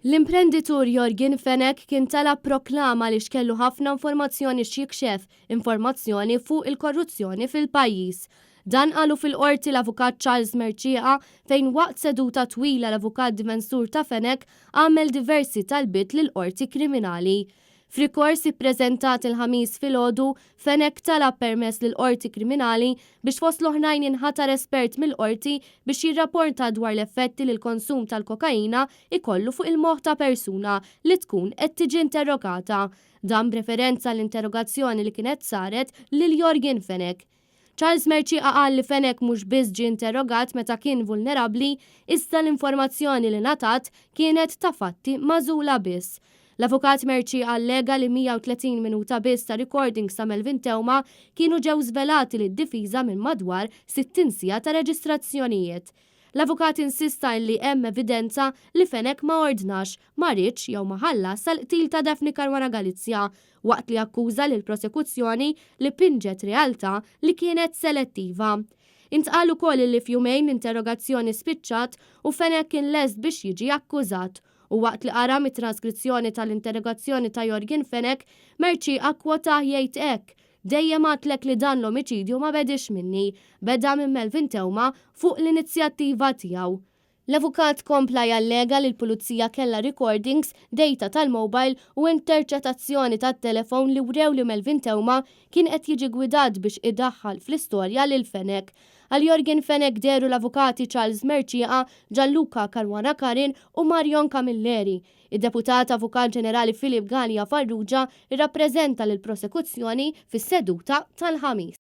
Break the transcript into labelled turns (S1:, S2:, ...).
S1: L-imprenditur Yorgen Fenech kien talab proklama għaliex kellu ħafna informazzjoni x'jikxef, informazzjoni fuq il-korruzzjoni fil-pajjiż. Dan qalu fil-Qorti l-Avukat Charles Mercieca fejn waqt seduta twila l-avukat difensur ta' Fenech għamel diversi talbiet lill-Qorti Kriminali. F'rikors ippreżentat il-Ħamis filgħodu, Fenech talab permess lill-Qorti Kriminali biex fost l-oħrajn jinħatar espert mill-Qorti biex jirrapporta dwar l-effetti li l-konsum tal-kokaina ikollu fuq il-moħħ ta' persuna li tkun qed tiġi interrogata. Dan b'referenza għall-interrogazzjoni li kienet saret lil Yorgen Fenech. Charles Mercieca qal li Fenech mhux biss ġie interrogat meta kien vulnerabbli, iżda l-informazzjoni li ngħatat kienet ta' fatti magħżula biss. L-Avukat Mercieca allega li 130 minuta biss ta' recordings ta' Melvin Theuma kienu ġew żvelati lid-difiża minn madwar 60 siegħa ta' reġistrazzjonijiet. L-avukat insista illi hemm evidenza li Fenech ma ordnax, ma riedx jew ma ħallasx għall-qtil ta' Daphne Caruana Galizia, waqt li akkuża lill-prosekuzzjoni li pinġet realtà li kienet selettiva. Intqal ukoll illi f'jumejn l-interrogazzjoni spiċċat u Fenech kien lest biex jiġi akkużat. U waqt li qara mit-transkrizzjoni tal-interrogazzjoni ta' Yorgen Fenech, Mercieca kkwotah jgħid hekk, Dejjem għadtlek li dan l-omiċidju ma bediex minni, beda minn Melvin Theuma fuq l-inizjattiva tiegħu. L-avukat kompla jallega li l-pulizija kellha recordings, data tal-mobile u interċetazzjoni tat-telefon li wrew li Melvin Theuma kien qed jiġi gwidat biex idaħħal fl-istorja lil Fenech. Għal Yorgen Fenech dehru l-avukati Charles Mercieca, Gianluca Caruana Curran u Marion Camilleri. Id-Deputat Avukat Ġenerali Philip Galea Farrugia rrappreżenta lill-prosekuzzjoni fis-seduta tal-Ħamis.